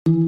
Herzlich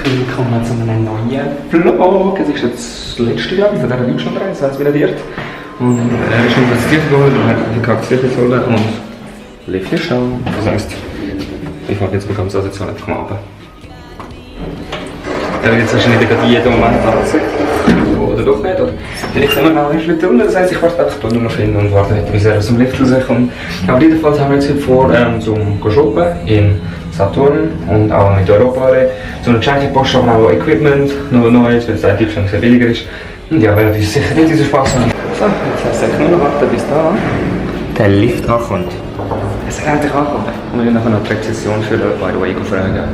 willkommen zu einem neuen Vlog. Es ist jetzt das letzte, glaube ich, von dieser Deutschlandreise, das heißt wieder wird. Und er ist investiert worden und hat die Kackzirkelsohle und lebt hier schon. Das heisst, ich mache jetzt ganz asozial einfach mal runter. Da wird jetzt wahrscheinlich nicht jeden Moment anziehen. Oder doch nicht. Oder vielleicht sind wir noch ein bisschen tun. Das heisst, ich warte einfach nur noch hin und warte, bis er aus dem Lift rauskommt. Aber jedenfalls haben wir jetzt heute vor, zum shoppen in Saturn und auch mit Europa. So eine gescheite Post, aber auch Equipment, noch Neues, weil es in Deutschland sehr billiger ist. Und ja, werden uns sicher nicht diesen Spaß haben. So, jetzt heisst es nur noch warten, bis da der Lift ankommt. Es ist endlich angekommen. Und wir nachher noch die Rezession für by the way fragen.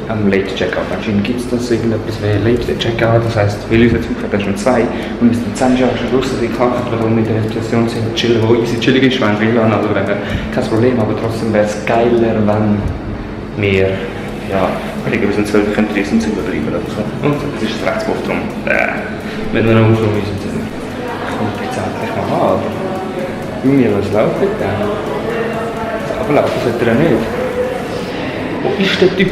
Am Late Checkout. Anscheinend gibt es das irgendetwas wie Late Checkout, das heisst, wir lösen jetzt ungefähr schon 2 und müssen dann 10 Jahre schon raus, dass ich gekocht weil wir mit der Rezession sind, chillen, wo easy chillig ist, wenn WLAN, also wenn wir kein Problem, aber trotzdem wäre es geiler, wenn wir, ja, bis um 12 Uhr draußen zu überbleiben oder so. Und das ist das Rechtsbuch drum. Wenn wir noch umschauen müssen, dann kommt jetzt endlich mal an, aber Junge, was läuft denn? Aber läuft das sollte er nicht. Wo ist der Typ?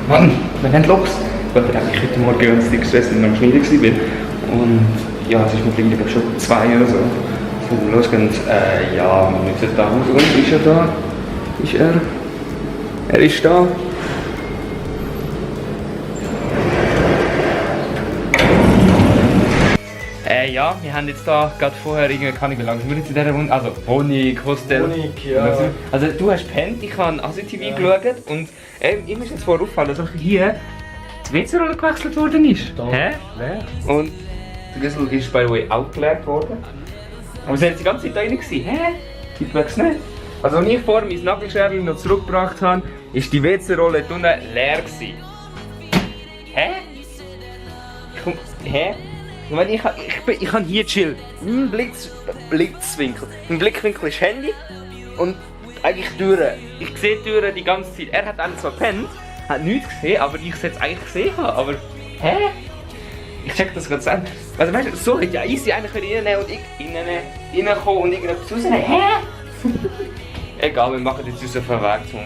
Mann, wir haben Loks. Ich wollte eigentlich heute Morgen ganz dick gestresst, weil ich am Schneiden war. Und ja, es ist mittlerweile schon 2 oder so. Wenn wir losgehen, ja, wir müssen da raus. Und ist er da? Ist er? Er ist da. Ja, wir haben jetzt da gerade vorher kann ich wie lange sind wir jetzt in dieser Wohnung? Also Wohnung, Hostel. Wohnung, ja. Also du hast gepennt, ich habe ASI-TV geschaut und ihm ist jetzt vorher aufgefallen, dass hier die WC-Rolle gewechselt worden ist. Da. Hä? Wer? Und der Güssel ist by the way auch geleert worden. Aber sie hat die ganze Zeit da rein gewesen. Hä? Ich weiß nicht. Also als ich vorher mein Nagelscherli noch zurückgebracht habe, ist die WC-Rolle unten leer gewesen. Hä? Hä? Ich kann hier chillen. Mein Blitzwinkel. Mein Blickwinkel ist Handy und eigentlich Türen. Ich sehe Türen die ganze Zeit. Er hat eigentlich so gepennt, hat nichts gesehen, aber ich sollte es eigentlich gesehen haben. Aber hä? Ich check das gerade an. Also weißt du, so hätte ja easy eigentlich reinnehmen und ich reinkommen und irgendetwas rausnehmen. Hä? Egal, wir machen jetzt unseren Weg zum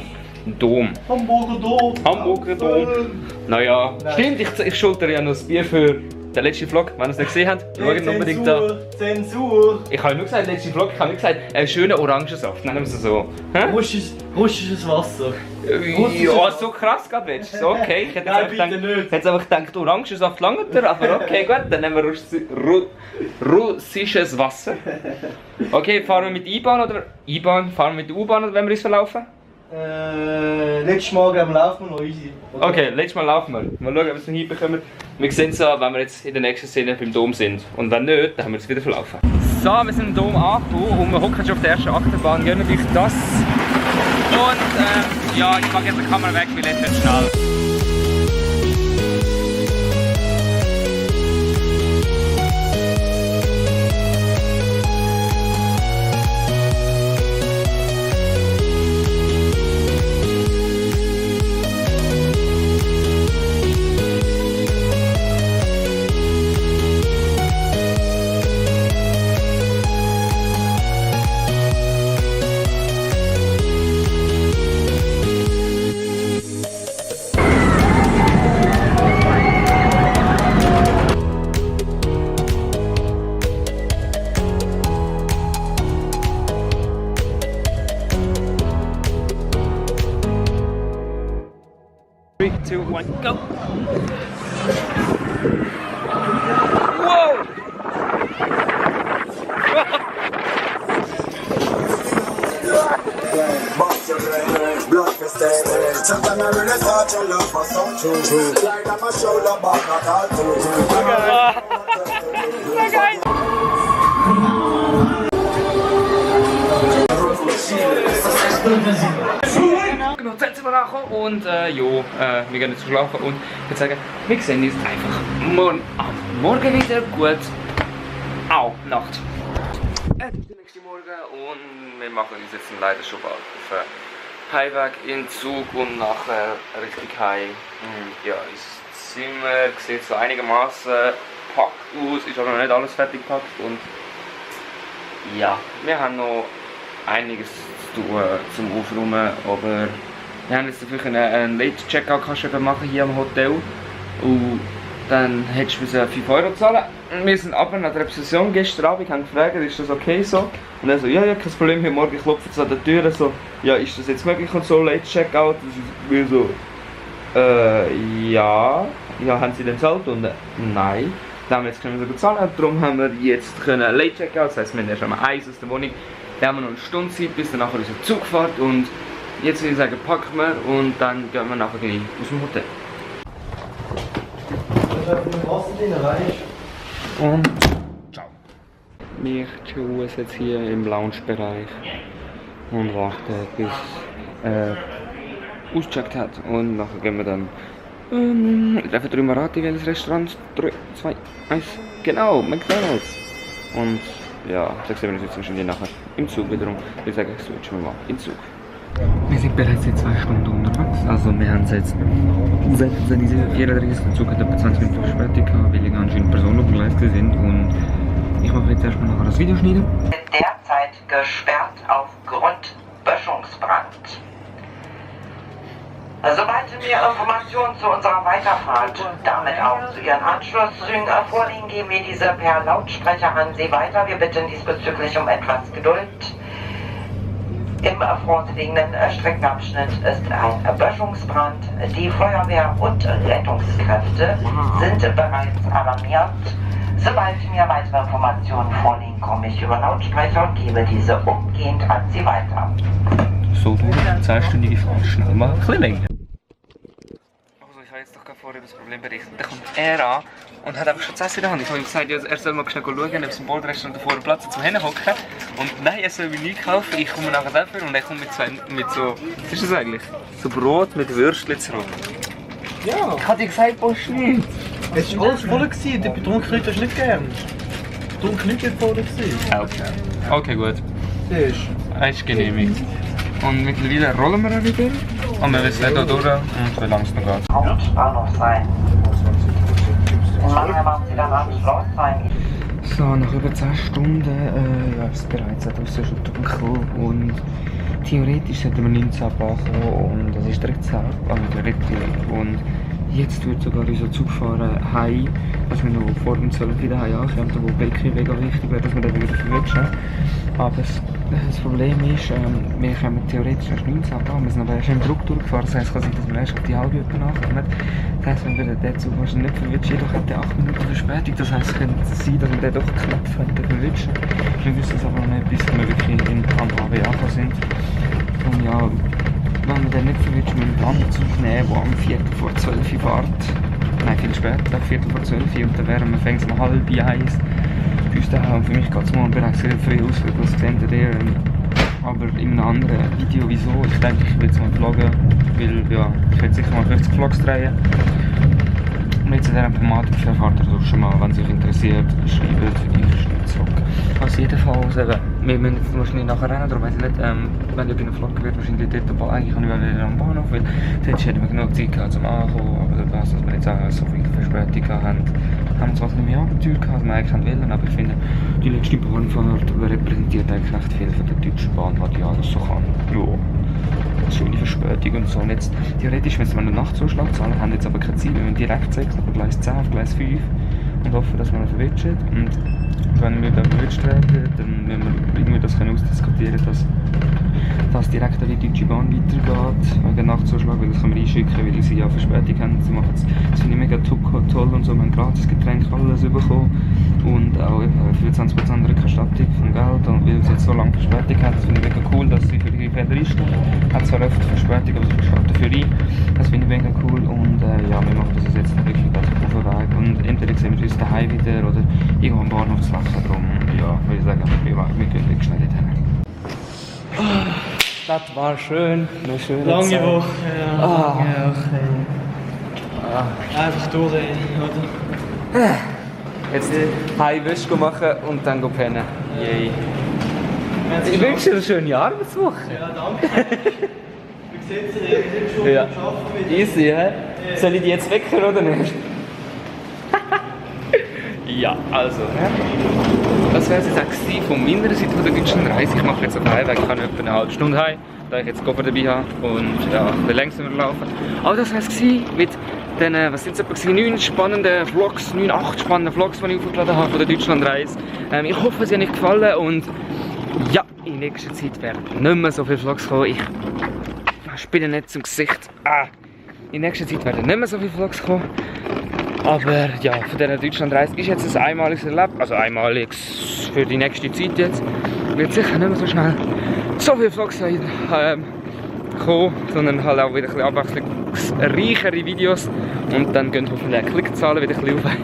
Dom. Hamburger Dom. Hamburger Dom. Naja, stimmt, ich schultere ja noch das Bier für den letzten Vlog, wenn ihr es nicht gesehen habt, schaut unbedingt da. Zensur! Ich habe nur gesagt, der letzte Vlog, ich habe nur gesagt, einen schönen Orangensaft, nennen wir es so. Russisches Wasser. Ja, so krass gerade willst du. So, okay, ich hätte jetzt einfach gedacht, Orangensaft langt er, aber okay, gut, dann nehmen wir russisches Wasser. Okay, fahren wir mit IBAN oder fahren wir mit der U-Bahn oder wenn wir uns verlaufen? Letztes Mal laufen wir noch easy. Okay, letztes Mal laufen wir. Mal schauen, ob wir es noch hinbekommen. Wir sehen es ja, wenn wir jetzt in der nächsten Szene beim Dom sind. Und wenn nicht, dann haben wir es wieder verlaufen. So, wir sind im Dom angekommen und wir hocken schon auf der ersten Achterbahn. Gehen durch das. Und ja, ich mache jetzt die Kamera weg, weil jetzt wird schnell. Three, two, one, go! Wow! Genau, jetzt sind wir nachher und wir gehen jetzt schlafen und ich würde sagen, wir sehen uns einfach morgen wieder. Gut. Au, Nacht. Es ist der nächste Morgen und wir machen uns jetzt leider schon bald auf den Heimweg in Zug und nachher richtig heim. Ja, unser Zimmer sieht so einigermaßen gepackt aus, ist aber noch nicht alles fertig gepackt und ja, wir haben noch einiges zu tun zum Aufräumen, aber wir haben jetzt dafür einen Late-Checkout machen hier am Hotel und dann hättest du 5 € zahlen. Wir sind aber nach der Rezeption gestern Abend, haben gefragt, ist das okay so? Und er so, ja, kein Problem, heute Morgen klopft es an der Tür, so, ja, ist das jetzt möglich und so, Late-Checkout? Wir so, ja, haben Sie den gezahlt? Und nein. Dann haben wir jetzt können wir so bezahlen, darum haben wir jetzt Late Checkout, das heisst, wir haben erst einmal eins aus der Wohnung. Dann haben wir noch eine Stunde Zeit, bis dann nachher unser Zug fährt und jetzt würde ich sagen, packen wir und dann gehen wir nachher gleich aus dem Hotel. Das ist einfach mit Wasser drin, weißt du? Und ciao. Wir chillen jetzt hier im Lounge-Bereich und warten bis ausgecheckt hat und nachher gehen wir dann einfach drüber raten, welches Restaurant. 3, 2, 1, genau, McDonald's. Und ja, das sehen wir uns jetzt wahrscheinlich nachher im Zug wiederum. Ich sage, switchen wir mal in Zug. Wir sind bereits seit 2 Stunden unterwegs. Also wir haben es jetzt 16:34 der Zug hat etwa 20 Minuten Verspätung gehabt, weil anscheinend Personen auf dem Gleis sind. Und ich mache jetzt erstmal nachher das Video schneiden. Derzeit gesperrt aufgrund Böschungsbrand. Sobald mir Informationen zu unserer Weiterfahrt, damit auch zu Ihren Anschlusszügen vorliegen, geben wir diese per Lautsprecher an Sie weiter. Wir bitten diesbezüglich um etwas Geduld. Im vor uns liegenden Streckenabschnitt ist ein Böschungsbrand. Die Feuerwehr und Rettungskräfte sind bereits alarmiert. Sobald mir weitere Informationen vorliegen, komme ich über Lautsprecher und gebe diese umgehend an Sie weiter. So, 2-stündige Fahrt, schnell mal ein bisschen länger. Also ich habe jetzt doch gerade vorher das Problem berichtet. Dann kommt er an und hat einfach schon das Essen in der Hand. Ich habe ihm gesagt, ja, er soll mal schnell schauen, ob es im Bordrestaurant davor einen Platz hat zum Hinhocken. Und nein, er soll mir nichts kaufen, ich komme nachher dafür und er kommt mit so, was ist das eigentlich? So Brot mit Würstchen zurück. Ja. Ich habe dir gesagt, Bosch nicht. Es war alles voll, die Betrunkenheit hast du nicht gern. Betrunkenheit war voll. Okay. Okay, gut. Das ist. Er ist genehmigt. Und mittlerweile rollen wir auch wieder. Und wir wissen nicht hier durch und wie lange es noch geht. Hauptbahnhof sein. In Mannheim haben Sie dann am Schloss sein. So, nach über 10 Stunden ja, ist es bereits etwas schon dunkel und theoretisch sollten wir 19 abmachen und es ist direkt 10, also direkt und jetzt wird sogar unser Zug fahren heim, dass wir noch vor dem 12 wieder heim ankommen, wo wirklich mega wichtig wäre, dass wir dann wieder verwünschen. Aber das Problem ist, wir können theoretisch erst 19 abmachen, wir sind aber erst im Druck durchgefahren, das heisst, kann sein, dass wir erst auf die halbe Uhr nachkommen. Das heisst, wenn wir den Zug wahrscheinlich nicht verwünschen, jedoch hat der 8 Minuten Verspätung, das heisst, es könnte sein, dass wir den doch knapp verwünschen. Wir wissen es aber noch nicht, bis wir wirklich am HW angekommen sind. Und ja, wenn wir den nicht verwünschen, müssen wir einen anderen Zug nehmen, der am 12:45 fährt. Nein, viel später, 12:45 und dann wären wir fängt um 12:30 bei uns daheim. Für mich geht es morgen bereits sehr früh aus, das seht ihr. Aber in einem anderen Video, wieso? Ich denke, ich will jetzt mal vloggen, weil ja, ich werde sicher mal 50 Vlogs drehen. Und jetzt in dieser Thematik erfahrt ihr doch schon mal, wenn es euch interessiert, schreibt, ich schreibe zurück. Also jedenfalls, wir müssen wahrscheinlich nachher rennen, darum weiss ich nicht, wenn ihr bei einem Vlog wird, wahrscheinlich dort eigentlich kann ich wieder am Bahnhof, weil dort hätten wir genug Zeit gehabt zum Ankommen, aber das, dass wir jetzt auch so viel Verspätung haben wir zwar ein bisschen mehr Abenteuer gehabt, als wir eigentlich wollen, aber ich finde, die letzte Bahnfahrt repräsentiert eigentlich recht viel von der deutschen Bahn, was die alles so kann. Ja, schöne Verspätung und so. Und jetzt, theoretisch müssen wir einen Nachtzuschlag zahlen, haben jetzt aber keine Zeit, wir müssen direkt 6 auf Gleis 10 auf Gleis 5 und hoffen, dass wir noch verwitscht. Und wenn wir dann verwitscht werden, dann müssen wir irgendwie das ausdiskutieren, dass direkt an die Deutsche Bahn weitergeht, wegen Nachtzuschlag, weil das können wir einschicken, weil sie ja Verspätung haben. Sie machen das finde ich mega toll und so, wir haben gratis Getränke, alles bekommen und auch 25% Rückerstattung vom Geld, und weil sie jetzt so lange Verspätung haben, das finde ich mega cool, dass sie für die Fälle einstellen. Hat zwar oft Verspätung, aber sie verschatten für ihn. Das finde ich mega cool und ja, wir machen das jetzt wirklich auf den Weg und entweder sehen wir uns daheim wieder oder irgendwo am Bahnhof zu lachen, darum ja, würde ich sagen, wir gehen wirklich schnell dorthin. Das war schön, eine schöne Lange Zeit. Woche, ja. Lange Woche. Einfach durch, oder? Jetzt heim Wäsche machen und dann gehen pennen. Yay. Ich wünsche dir eine schöne Arbeitswoche. Ja, danke. Wie sieht es schon Ja. arbeiten? Easy, hä? Soll ich die jetzt wecken oder nicht? Ja, also. Das wäre es jetzt auch von meiner Seite von der Deutschlandreise. Ich mache jetzt auf den Heimweg, ich kann etwa eine halbe Stunde heim, da ich jetzt Koffer dabei habe und ja, ein bisschen langsamer laufen. Aber das wäre es mit den, was sind es etwa, 9 spannenden Vlogs, 9, 8 spannende Vlogs, die ich aufgeladen habe von der Deutschlandreise. Ich hoffe, sie haben euch gefallen und ja, in nächster Zeit werden nicht mehr so viele Vlogs kommen. Ich spiele nicht zum Gesicht. In nächster Zeit werden nicht mehr so viele Vlogs kommen. Aber ja, von dieser Deutschlandreise ist jetzt ein einmaliges Erlebnis, also einmaliges für die nächste Zeit jetzt. Wird sicher nicht mehr so schnell so viele Vlogs kommen, sondern halt auch wieder ein bisschen abwechslungsreichere Videos. Und dann gehen hoffentlich die Klickzahlen wieder ein bisschen rauf.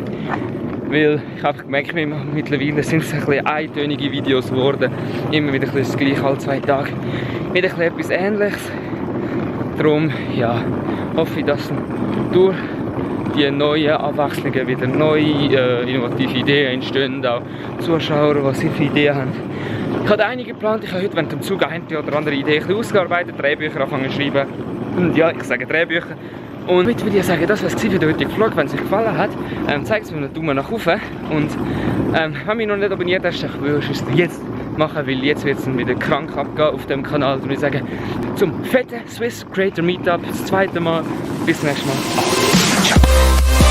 Weil ich habe gemerkt, mittlerweile sind es ein bisschen eintönige Videos geworden. Immer wieder ein bisschen das gleiche, alle 2 Tage. Wieder ein bisschen etwas Ähnliches. Darum ja, hoffe ich, dass durch die neuen Abwechslungen wieder neue innovative Ideen entstehen, auch Zuschauer, die sie für Ideen haben. Ich habe einige geplant, ich habe heute während dem Zug eine oder andere Idee ausgearbeitet, Drehbücher anfangen zu schreiben. Und ja, ich sage Drehbücher. Und heute würde ich sagen, das war es für den heutigen Vlog. Wenn es euch gefallen hat, zeigt es mir einen Daumen nach oben. Und wenn du mich noch nicht abonniert hast, dann würdest du es jetzt machen, weil jetzt wird es dann wieder krank abgehen auf dem Kanal. Und ich sage, zum fetten Swiss Creator Meetup, das 2. Mal. Bis zum nächsten Mal. Ciao.